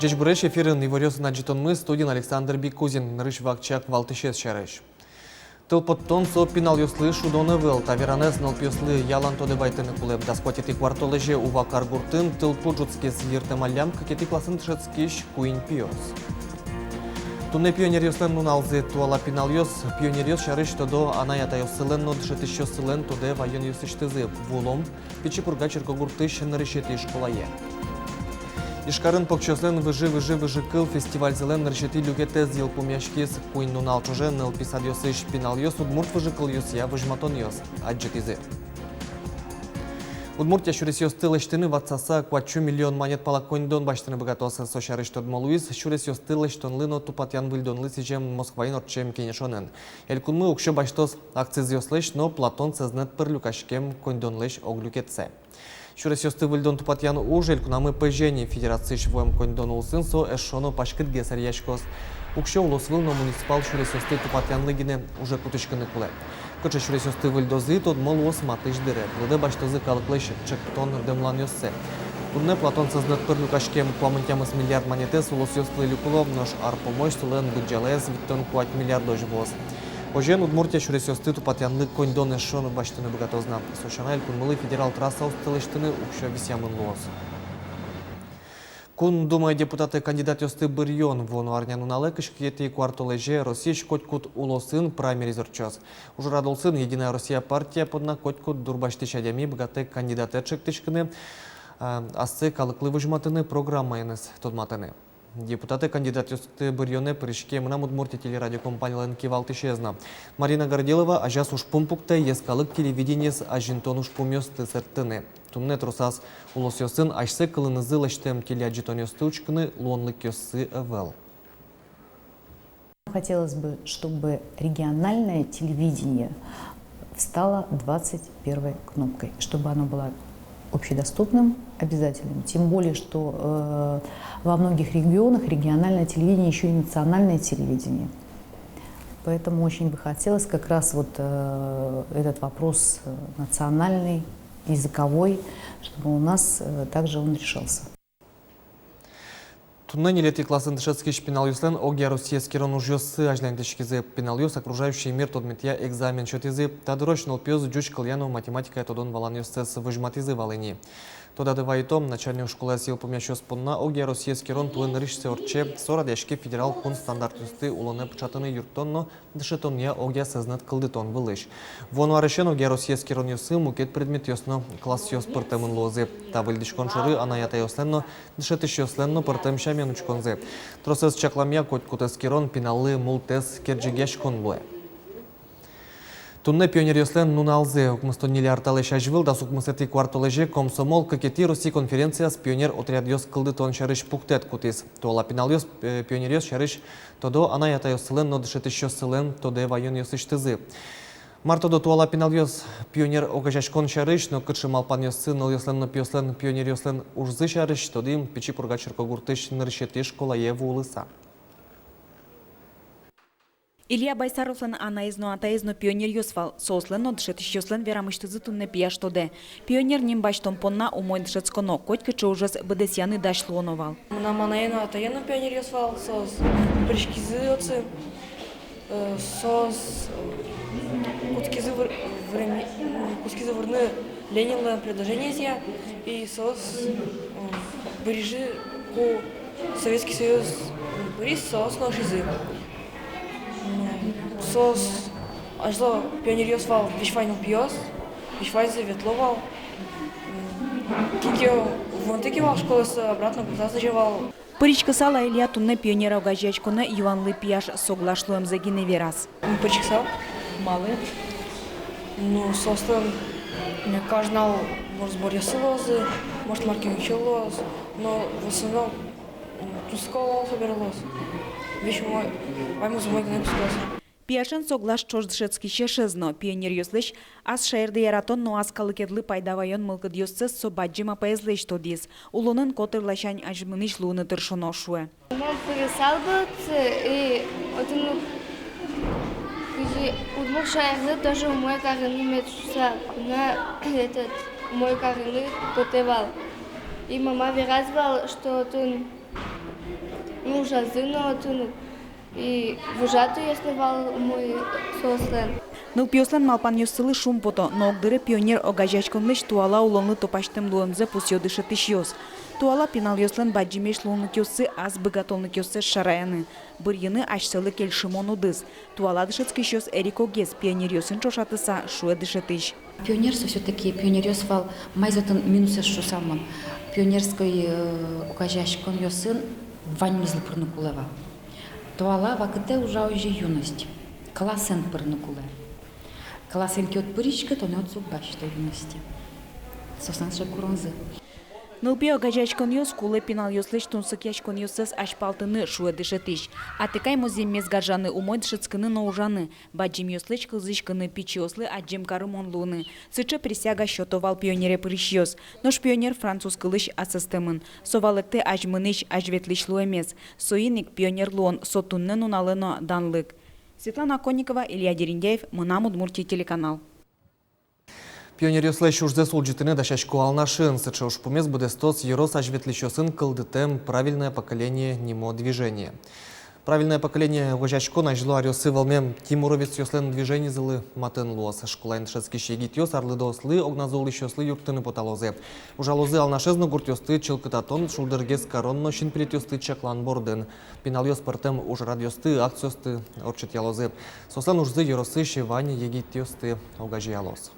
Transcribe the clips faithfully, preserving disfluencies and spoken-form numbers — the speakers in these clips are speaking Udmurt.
Ӟечбуресь! Эфирын иворъёсын адӟытонмы, студиын Александр Бикузин. Нырысь вакчияк валтӥсез сярысь. Тыл поттон со пиналъёслы шудон ӧвӧл. Та веранэз нылпиослы ялан тодэ вайытыны кулэ. Дас куатетӥ куартолэзе Ува каргуртын тылпу ӝутскиз. Йыртэмаллям кыкетӥ классын дышетскись куинь пиос. Туннэ пионеръёслэн нуналзы. Туала пиналъёс пионеръёс сярысь тодо анай-атайёссылэн но дышетӥсьёссылэн тодэ ваёнъёсысьтызы. Вуылом Пичи Пурга черкогуртысь нырысетӥ школае. Ижкарын покчиослэн «Выжы, выжы, выжыкыл» фестивальзылэн нырысетӥ люкетэз йылпумъяськиз. Куинь нунал ӵоже нылпи садъёсысь пиналъёс удмурт выжыкылъёсъя возьматонъёс адӟытӥзы. Удмуртия сюресъёсты лэсьтыны ватсаса куать сю миллион манет пала коньдон басьтыны быгатоз. Со сярысь тодмо луиз сюресъёсты лэсьтонлы но тупатъян-выльдонлы сӥзем Москваын ортчем кенешонын. Элькунмы уксё басьтоз акцизъёслэсь но Платон сӧзнэт пыр люкаськем коньдонлэсь ог люкетсэ. Сюресъёсты выльдон-тупатъян уж элькунамы пӧзе ни. Федерациысь вуэм коньдон улсын со эшшо но паськытгес эръяськоз. Уксё улосвыл но муниципал сюресъёсты тупатъянлы гинэ уже кутӥськыны кулэ. Кыӵе сюресъёсты выльдозы, тодмо луоз матысь дыре. Лыдэ басьтозы калыклэсь чектон дэмланъёссэ. Туннэ Платон сӧзнэт пыр люкаськем куамын тямыс миллиард манетэз улосъёслы люкыло, нош ар пумозь солэн быдӟалаез витьтон куать миллиардозь вуоз. Озьыен, Удмуртия сюресъёсты тупатъянлы коньдон эшшо но басьтыны быгатоз на. Со сяна, элькунмылы федерал трассаосты лэсьтыны уксё висъямын луоз. Кун Думае депутатэ кандидатъёсты быръён. Вуоно арнянуналэ, кызь кыкетӥ куартолэзе, Россиысь котькуд улосын праймериз ортчоз. Ужрад улсын «Единая Россия» партия понна котькуд дурбасьтӥсь адями быгатэ кандидатэ ӵектӥськыны, а, ассэ калыклы возьматыны, программаеныз тодматыны. Депутатэ кандидатъёсты быръёнэ пыриське «Мынам Удмуртие» телерадиокомпаниялэн кивалтӥсез но. Марина Горделова азяз ужпум пуктэ йӧскалык телевидениез азинтон ужпумъёсты сэрттыны. Туннэ тросаз улосъёсын асьсэ кылынызы лэсьтэм телеадӟытонъёсты учкыны луонлыкъёссы ӧвӧл. Хотелось бы, чтобы региональное телевидение встало двадцать первой кнопкой, чтобы оно было общедоступным, обязательным. Тем более, что, э, во многих регионах региональное телевидение ещё и национальное телевидение. Поэтому очень бы хотелось как раз вот, э, этот вопрос, э, национальный, языковой, чтобы у нас, э, также он решался. Туннэ ньылетӥ классын дышетскись пиналъёслэн огъя россиез кирон ужъёссы азьланьтӥськизы. Пиналъёс «Окружающий мир» тодметъя экзамен сётӥзы. Та дырозь нылпиос ӟуч кылъя но математикая тодон-валанъёссэс возьматӥзы, валэ ни. Тодады вайытом, начальной школаез йылпумъясьёс понна огъя россиез кирон туэ нырысьсэ ортче. Со радъяське федерал кун стандартъёсты улонэ пыӵатыны юрттон но дышетонъя огъя сӧзнэт кылдытон вылысь. Вуоно арысен огъя россиез киронъёсы мукет предметъёс но классъёс пыртэмын луозы. Та выльдӥськон шоры анай-атайёслэн но, дышетӥсьёслэн но пӧртэм сямен учконзы. Тросэз чакламъя, котькутэз кирон пиналлы мултэс керӟегъяськон луэ. Туннэ пионеръёслэн нуналзы. Укмыстон ньыль ар талэсь азьвыл дас укмысэтӥ куартолэзе «Комсомол» кыкетӥ Россия конференцияз пионер отрядъёс кылдытон сярысь пуктэт кутӥз. Туала пиналъёс, э, пионеръёс сярысь тодо анай-атайёссылэн но дышетӥсьёссылэн тодэ ваёнъёсысьтызы. Мар тодо туала пиналъёс пионер огазеяськон сярысь но кыӵе малпанъёссы нылъёслэн но пиослэн пионеръёслэн ужзы сярысь, тодӥм Пичи Пурга черкогуртысь нырысетӥ школае вуылыса. Илья Байсаровлэн анаез но атаез но пионеръёс вал. Соослэн но дышетӥсьёслэн верамысьтызы туннэ пияш тодэ. Пионер ним басьтон понна умой дышетсконо, котькыӵе ужез быдэсъяны дась луоно вал. Мынам анае но атае но пионеръёс вал, соос пыриськизы отчы, э, соос, э, кутскизы выр-, вырыны, кутскизы вырыны Ленинлэн предложениезъя, и соос, э, быризы, ку Советский Союз быриз, соос но ышизы. Соос азьло пионеръёс вал, весь вань нылпиос, весь ваньзы ветло вал. Кин ке вуонтэ ке вал школаысь, обратно пыртаз лэзе вал. Пыриськысал-а Илья туннэ пионер огазеяськонэ, юанлы пияш соглаш луэмзэ гинэ вераз. Пыриськысал. Малы? Ну, соослэн, мне кажется, нал, может, сборъёссы луозы, может, мар ке ещё луоз, но в основном, м, тунсыко луоз, собере луоз. Весь умой, ваньмыз умой гинэ кутскоз. Пияшен соглаш ӵош дышетскисьёсыз но. Пионеръёслэсь ас шаерды яратон но ас калыкедлы пайда ваён мылкыдъёссэс со бадӟым апаезлэсь тодӥз. Улонын котыр ласянь азьмынӥсь луыны тыршоно, шуэ. Мон пырысал быдӟа, и отын кызьы удмурт шаерлы тоже умой карыны мед шуса, но этот умой карыны потэ вал. И мама вераз вал, что отын, ну, ужазы но отын, и вожатыйёс но вал умой соослэн. Нылпиослэн малпанъёссылы шумпото, но огдыре пионер огазеяськонлэсь туала улонлы тупасьтэм луонзэ пусъё дышетӥсьёс. Туала пиналъёслэн бадӟымесь луонлыкъёссы ас быгатонлыкъёссэс шараяны, бырйыны асьсэлы кельшымон удыс. Туала дышетскисьёс эрикогес пионеръёсын ӵошатыса, шуэ дышетӥсь. Пионер со всё-таки пионеръёс вал, маиз отын минусэз шуса мон. Пионерской, э, огазеяськонъёсын ваньмызлы пырыны кулэ вал. Туала вакытэ ужа озьы юность. Классэн пырыны кулэ. Классэн ке уд пыриськы, тонэ уд уг басьто юносте. Соослэн сыӵе куронзы. Нылпи огазеяськонъёс кулэ пиналъёслэсь тунсыкъяськонъёссэс азьпалтыны, шуэ дышетӥсь. Атыкай музъеммес гажаны, умой дышетскыны но ужаны, бадӟымъёслэсь кылзӥськыны, пичиослы адӟем карымон луыны. Сыӵе присяга сёто вал пионере пырисьёс. Нош пионер француз кылысь асэстэмын. Со валэктэ азьмынӥсь, азьветлӥсь луэмез. Соин ик пионер луон со туннэ нуналэ но данлык. Светлана Оконникова, Илья Дерендяев, «Мынам Удмуртие» телеканал. Пионеръёслэсь ужзэс улӟытыны дасясько Алнашын. Сыӵе ужпумез быдэстоз ёрос азьветлӥсьёсын кылдытэм «Правильное поколение» нимо движение. «Правильное поколение» огазеяськон азьло аръёсы вӧлмем тимуровецъёслэн движенизылы матын луоз. Школаын дышетскись егитъёс арлыдоослы, огназы улӥсьёслы юрттыны поталозы. Ужалозы Алнашез но гуртъёсты чылкытатон, шулдыргес карон но синпелетъёсты чаклан бордын. Пиналъёс пӧртэм ужрадъёсты, акциосты ортчытъялозы. Соослэн ужзы ёросысь вань егитъёсты огазеялоз.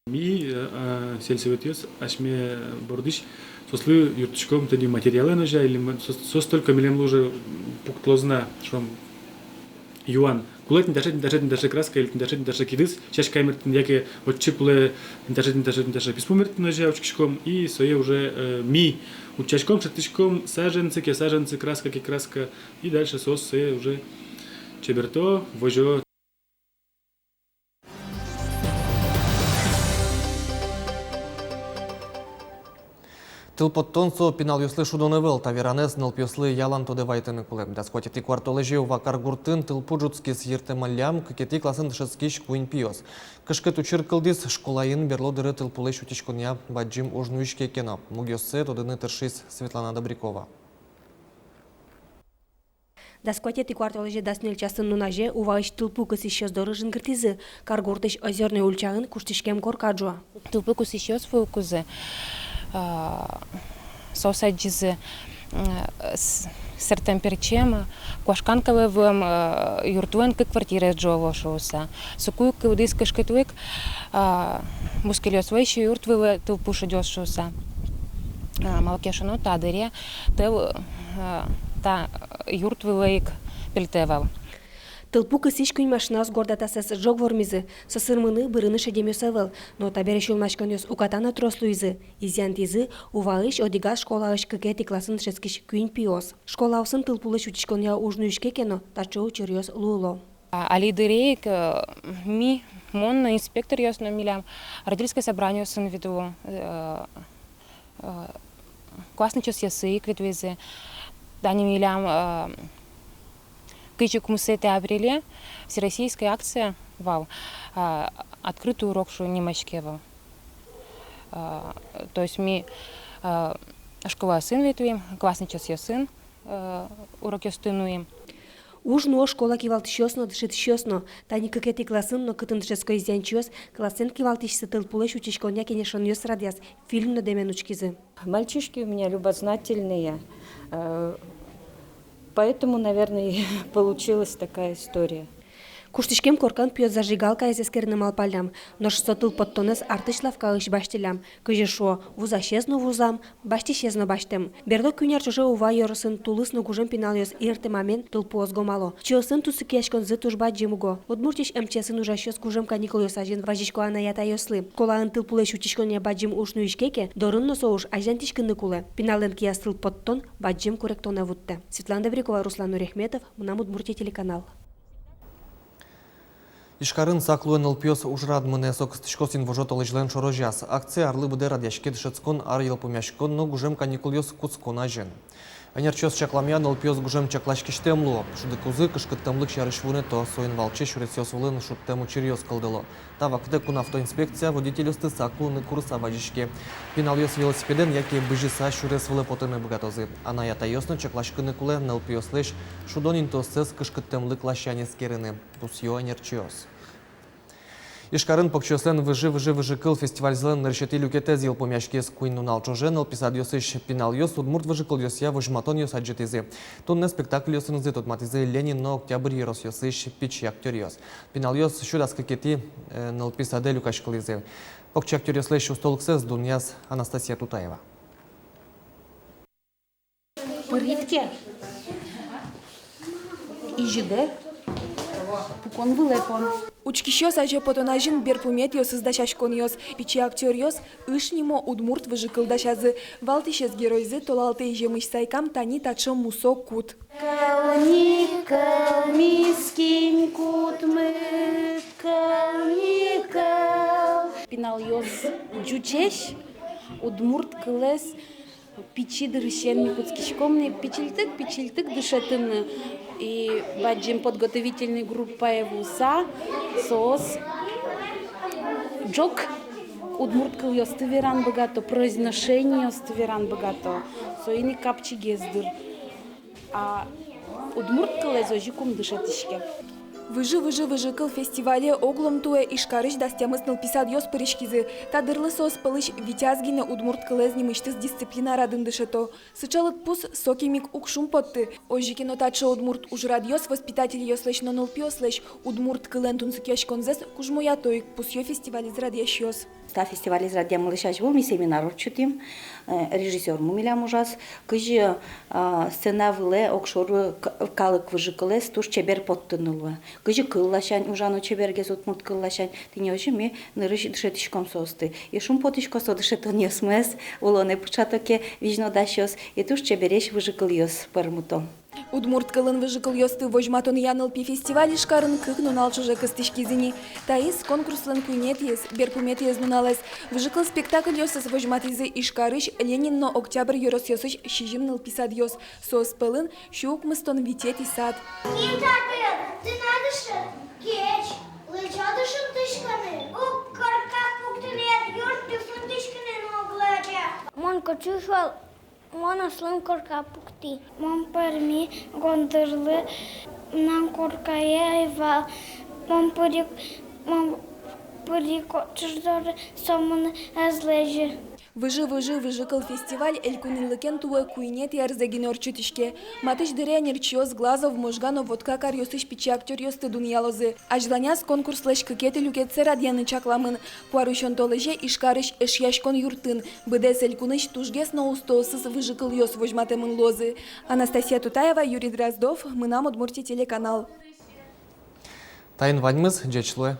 Ми, э, э, сельсоветъёс асьме бордысь соослы юрттӥськом тӥни материалэн озьы-а, или ма-, соос, соос только милемлы уже пуктылозы на, шуом, юан. Кулэ тӥни таӵе, тӥни таӵе, тӥни таӵе краска, или тӥни таӵе, тӥни таӵе кидыс, сяська мерттыны, яке отчы кулэ тӥни таӵе, тӥни таӵе, тӥни таӵе писпу мерттыны, озьы-а, учкиськом, и сое уже, э, ми утчаськом, шедьтӥськом, саженцы ке саженцы, краска ке краска, и дальше соос сое уже чеберто, возё. Тыл поттон со пиналъёслы шудон ӧвӧл, та веранэз нылпиослы ялан тодэ вайытыны кулэ. Дас куатетӥ куартолэзе Ува каргуртын тылпу ӝутскиз. Йыртэмаллям кыкетӥ классын дышетскись куинь пиос. Кышкыт учыр кылдӥз. Школаын берло дыре тылпулэсь утиськонъя бадӟым уж нуиське ке но. Мугъёссэ тодыны тыршиз Светлана Добрякова. Дас куатетӥ куартолэзе дас ньыль часын нуназе Уваысь тылпу кысӥсьёс доры жингыртӥзы. Каргуртысь Озёрной ульчаын куштӥськем корка ӝуа. Тылпу кысӥсьёс вуылӥзы, а, соос адӟизы, м, с-, сэртэм-пертчем, куашкан калэ вуэм, а, юртуэн кык квартираез ӝуало шуыса. Соку ик кылдӥз кышкытлык, а, бускельёслэсь юрт вылэ тылпу шедёз шуыса. А, малы ке шуоно, та дыре тыл, а, та юрт вылэ ик пельтэ вал. Тылпу кысӥсь куинь машинаос горд атасэз ӝог вормизы. Сосыр мыны, бырыны шедемъёс ӧвӧл. Но табере сюлмаськонъёс уката но трос луизы. Изъянтӥзы Уваысь одӥгаз школаысь кыкетӥ классын дышетскись куинь пиос. Школаосын тылпулэсь утиськонъя уж нуиське ке но, таӵе учыръёс луыло. А, али дыре ик, э, ми, мон но, инспекторъёс но милям родительской собраниосын ветло, э, э, классный часъёсы ик ветлӥзы. Тани милям, э, кызь укмысэтӥ апреле всероссийская акция вал, э, «Открытый урок» шуыса нимаське вал. Э, то есть ми, э, школаосын ветлӥм, классный часъёсын, э, урокъёсты нуим. Уж нуо школа кивалтӥсьёс но, дышетӥсьёс но. Тани кыкетӥ классын но, кытын дышетско изъянчиос, классэн кивалтӥсьсы тылпулэсь утиськонъя кенешонъёс радъяз, фильм но дэмен учкизы. Мальчишки у меня любознательные, э, поэтому, наверное, и получилась такая история. Куштӥськем коркан пиос зажигалкаез эскерыны малпаллям, нош со тыл поттонэз артысь лавкаысь басьтӥллям. Кызьы шуо, вузасез но вузам, басьтӥсез но басьтэм. Берло куинь ар ӵоже Ува ёросын тулыс но гужем пиналъёс иртэмамен тылпуос гомало. Пичиослэн тунсыкъяськонзы туж бадӟым уго. Удмуртиысь МЧС-ын ужасьёс гужем каникулъёс азьын вазисько анай-атайёслы. Школаын тылпулэсь утиськонъя бадӟым уж нуиське ке, дорын но со уж азинтӥськыны кулэ. Пиналлэн кияз тыл поттон бадӟым куректонэ вуттэ. Светлана Добрякова, Руслан Нуряхметов, «Мынам Удмуртие» телеканал. Ижкарын «Сак луэ, нылпиос» ужрад мынэ. Со кыстӥськоз инвожо толэзьлэн шорозяз. Акция арлы быдэ радъяське дышетскон ар йылпумъяськон но гужем каникулъёс кутскон азьын. Ӧнерчиос чакламъя, нылпиос гужем чакласькисьтэм луо. Шудыкузы кышкыттэмлык сярысь вунэто, соин валче сюресъёс вылын шудтэм учыръёс кылдыло. Та вакытэ кун автоинспекция водительёсты сак луыны курыса вазиське. Пиналъёс велосипедэн яке бызьыса сюрес вылэ потыны быгатозы. Анай-атайёс но чакласькыны кулэ, нылпиослэсь шудон интыоссэс кышкыттэмлык ласянь эскерыны, пусъё ӧнерчиос. Ижкарын покчиослэн «Выжы-выжы-выжыкыл» фестивальзылэн нырысетӥ люкетэз йылпумъяськиз. Куинь нунал ӵоже нылпи садъёсысь пиналъёс удмурт выжыкылъёсъя возьматонъёс адӟытӥзы. Туннэ спектакльёсынызы тодматӥзы Ленин но Октябрь ёросъёсысь пичи актёръёс. Пиналъёс сю дас кыкетӥ, э, нылпи садэ люкаськылӥзы. Покчи актёръёслэсь устолыксэс дунъяз Анастасия Тутаева. Пырид ке, изьыдэ пукон вылэ пон. Учкисьёс азе потон азьын берпуметӥосыз дасяськонъёс. Пичи актёръёс «Ыж» нимо удмурт выжыкыл дасязы. Валтӥсез геройзы толалтэ иземысь сайкам тани таӵе мусо кут. Кӧлни кӧл, мискинь кутмы, кӧлни кӧл. Пиналъёс ӟучесь удмурт кылэз пичи дырысен ми кутскиськом ни пичильтык-пичильтык дышетыны. И бадӟым подготовительной группае вуыса соос ӝог удмурт кылъёсты вераны быгато, произношениосты вераны быгато. Соин ик капчигес, дыр. А удмурт кылэз озьы ик ум дышетӥське. «Выжы-выжы-выжыкыл» фестивале оглом туэ Ижкарысь дас тямыс нылпи садъёс пыриськизы. Та дырлы соос пӧлысь витяз гинэ удмурт кылэз нимысьтыз дисциплина радын дышето. Сыӵе лыдпус сокем ик уг шумпотты. Озьы ке но таӵе удмурт ужрадъёс воспитательёслэсь но нылпиослэсь удмурт кылэн тунсыкъяськонзэс кужмоято ик, пусъё фестивалез радъясьёс. Та фестивалез радъямылэсь азьвыл ми семинар ортчытӥм, э, режиссёрмы милям ужаз, кызьы, а, сцена вылэ огшоры к-, калык выжыкылэз туж чебер поттыны луэ. Кызьы кыл ласянь ужано чебергес удмурт кыл ласянь, тӥни озьы ми нырысь дышетӥськом соосты. И шумпотӥсько, со дышетонъёсмес улонэ пыӵато ке визьнодасьёс, и туж чебересь выжыкылъёс пӧрмыто. Удмурт кылын выжыкылъёсты возьматонъя нылпи фестиваль Ижкарын кык нунал ӵоже кыстӥськиз ини. Таиз конкурслэн куинетӥез, берпуметӥез нуналэз. Выжыкыл спектакльёсыз возьматӥзы Ижкарысь, Ленин но Октябрь ёросъёсысь сизьым нылпи садъёс. Соос пӧлын сю укмыстон витетӥ сад. Кин татын? Тынад дышет? Кеч, лэзё дышетскыны. Уг, корка пуктыны ӧд юртты, фунтӥськыны но уг лэзё. Мон кочу шуал, мон аслым корка пуктӥ. Мон пӧрми гондырлы, мынам коркае ӧй вал. Мон пыри, мон пыри кочыш доры, со мыным ӧз лэзьы. «Выжы-выжы-выжыкыл» фестиваль элькунлыкен туэ куинетӥ арзэ гинэ ортчытӥське. Матысь дыре ӧнерчиос Глазов, Можга но Вотка каръёсысь пичи актёръёсты дунъялозы. Азьланяз конкурслэсь кыкетӥ люкетсэ радъяны чакламын. Куарусён толэзе Ижкарысь Эшъяськон юртын быдэс элькунысь тужгес но устоосыз выжыкылъёс возьматэмын луозы. Анастасия Тутаева, Юрий Дроздов, «Мынам Удмуртие» телеканал. Таин ваньмыз, ӟеч луэ.